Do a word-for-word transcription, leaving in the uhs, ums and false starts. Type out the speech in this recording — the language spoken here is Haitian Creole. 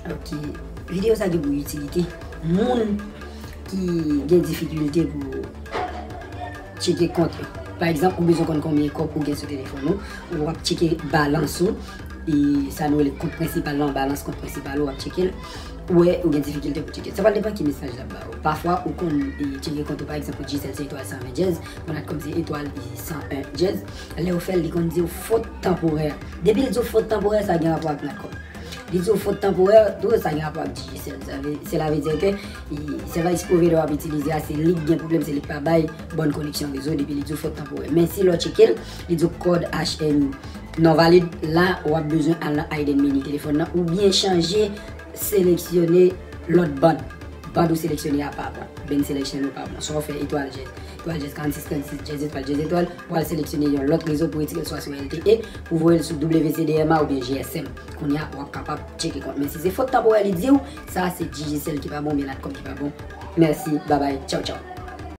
Ok, videyo sa gen pou itilite moun ki gen difikilte pou tcheke kont yo. Pa egzanp, ou bezwen konn konbyen kòb ou gen sou telefòn ou, ou ap tcheke balans ou, e sa nou rele kont prensipal lan, balans kont prensipal ou, w ap tcheke l, ou wè ou gen difikilte pou tcheke l. Sa pral depann ki mesaj l ap ba ou. Pafwa, ou konn e, tcheke kont ou, pa egzanp, pou Digicel se etwal san ven dyèz, pou Natcom se etwal san en dyèz. Lè ou fè l, li konn di w fot tanporè. Depi l di w fot tanporè, sa gen rapò ak Natcom. Li di w fot tanporè, tou sa gen rapò ak Digicel. Sa vle, cela veut dire que e, service provider w ap itilize a, se li k gen pwoblèm, se li k pa bay bòn koneksyon rezo, depi li di w fot tanporè. Men si lè w tcheke l, li di w kòd H M I non valid, la w ap bezwen al nan Hidden Menu telefòn nan, oubyen chanje seleksyone lòt band. Band ou seleksyone a pa bon. Band selection ou pa bon. Swa w fè etwal dyèz, etwal dyèz karannsis trannsis dyèz etwal dyèz etwal, w al seleksyone yon lòt rezo pou retire l swa sou L T E, pou voye l sou W C D M A oubyen G S M. Kounye a, w ap kapab tcheke kont. Men si se fot tanporè li di w, sa se Digicel ki pa bon, oubyen Natcom ki pa bon. Mèsi, babay, tchaw tchaw.